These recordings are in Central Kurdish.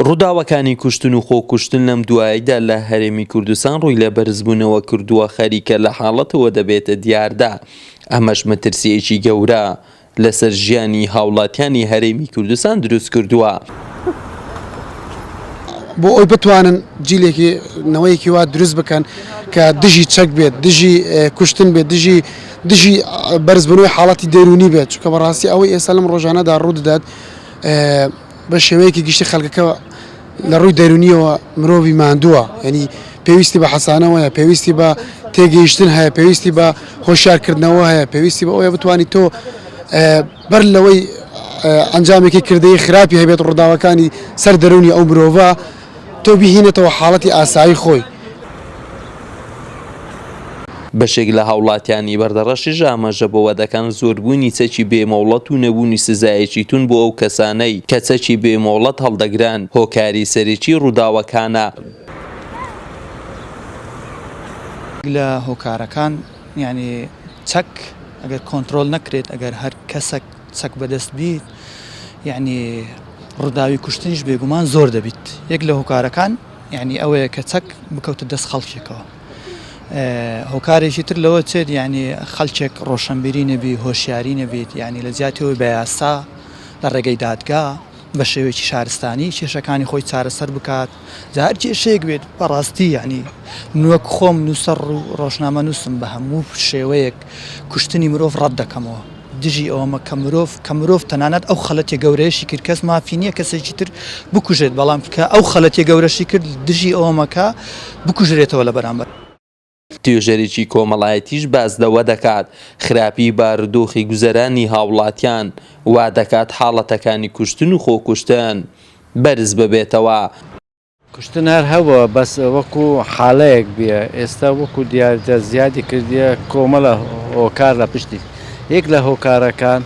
ڕووداوەکانی کوشتن و خۆکوشتن لەم دواییدا لە هەرێمی کوردستان ڕووی لە بەرزبوونەوە کردووە، خەریکە لە حاڵەتەوە دەبێتە دیاردە، ئەمەش مەترسییەکی گەورە لەسەر ژیانی هاوڵاتیانی هەرێمی کوردستان دروست کردووە. بۆ ئەوی بتوانن جیلێکی نەوەیەکی وا دروست بکەن کە دژی چەک بێت، دژی کوشتن بێت، دژی دژی بەرزبوونەوەی حاڵەتی دەروونی بێت، چونکە بەڕاستی ئەوەی ئێستا لەم ڕۆژانەدا ڕوودەدات بە شێوەیەکی گشتی خەڵکەکە لە ڕووی دەروونیەوە مرۆڤی ماندووە یعنی پێویستی بە حەسانەوەیە پێویستی بە تێگەیشتن هەیە پێویستی بە هۆشیارکردنەوە هەیە پێویستی بە ئەوەیە بتوانیت تۆ بەر لەوەی ئەنجامێکی کردەی خراپی هەبێت ڕووداوەکانی سەر دەروونی ئەو مرۆڤە تۆ بیهینێتەوە حاڵەتی ئاسایی خۆی. بەشێک لە هاوڵاتیانی بەردەڕەشیش ئاماژە بەوە دەکەن، زۆربوونی چەکی بێ مۆڵەت و نەبوونی سزایەکی توند بۆ ئەو کەسانەی کە چەکی بێ مۆڵەت هەڵدەگرن هۆکاری سەرەکی ڕووداوەکانە. لە هۆکارەکان یانی چەک ئەگەر کۆنترۆل نەکرێت ئەگەر هەر کەسەک چەک بەدەست بیت یانی ڕووداوی کوشتنیش بێگومان زۆر دەبیت یەک لە هۆکارەکان یانی ئەوەیە کە چەک بکەوتە دەست خەڵکێکەوە هۆکارێکی تر لەوە چێت یعنی خەلکێک ڕۆشنبیری نەبی هۆشیاری نەبیت یعنی لە جیاتیەوەی بە یاسا لە ڕێگەی دادگا بە شێوەیەکی شارستانی کێشەکانی خۆی چارەسەر بکات جا هەر کێشەیەک بێت بەڕاستی یعنی من وەک خۆم نووسەر و ڕۆژنامە نووسم بە هەموو شێوەیەک کوشتنی مرۆڤ ڕەت دەکەمەوە دژی ئەوەمە کە مرۆڤ کە مرۆڤ تەنانەت ئەو خەلەتیە گەورەیەشی کرد کەس مافی نییە کەسێکی تر بکوژێت بەڵام کە ئەو خەلەتیە گەورەشی کرد دژی ئەوەمە کە بکوژرێتەوە لە بەرامبەر. توێژەرێکی کۆمەڵایەتیش باس لەوە دەکات، خراپی بارودۆخی گوزەرانی هاوڵاتیان وا دەکات حاڵەتەکانی کوشتن و خۆکوشتن بەرز ببێتەوە. کوشتن هەر هەبووە بەس وەکو حالەیەک بیە ئێستا وەکو دیاردە زیادی کردیە کۆمەلە هۆکار لە پشتی یەک لە هۆکارەکان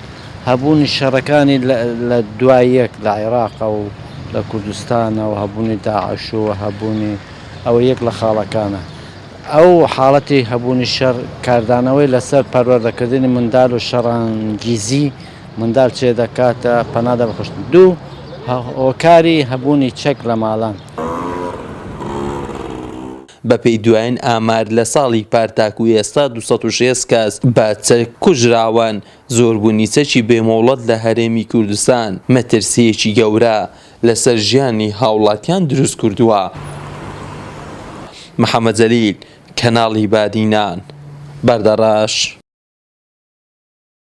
هەبوونی شەڕەکانی لە دوای یەک لە عێراقە و لە کوردستانە و هەبوونی داعش و هەبوونی ئەوە یەک لە خاڵەکانە ئەو حاڵەتی هەبوونی شەڕ کاردانەوەی لەسەر پەروەردەکردنی مندال و شەڕانگیزی مندال چێ دەکاتە پەنا دە بەخشتن دوو هۆکاری هەبوونی چەک لە ماڵان. بەپێی دوایین ئامار لە ساڵی پار تاکو ئێستا 260 کەس بە چەک کوژراون، زۆربوونی چەکی بێ مۆڵەت لە هەرێمی کوردستان مەترسییەکی گەورە لەسەر ژیانی هاوڵاتیان دروستکردووە. محەمەد جەلیل، کەناڵی بادینان، بەردەڕەش.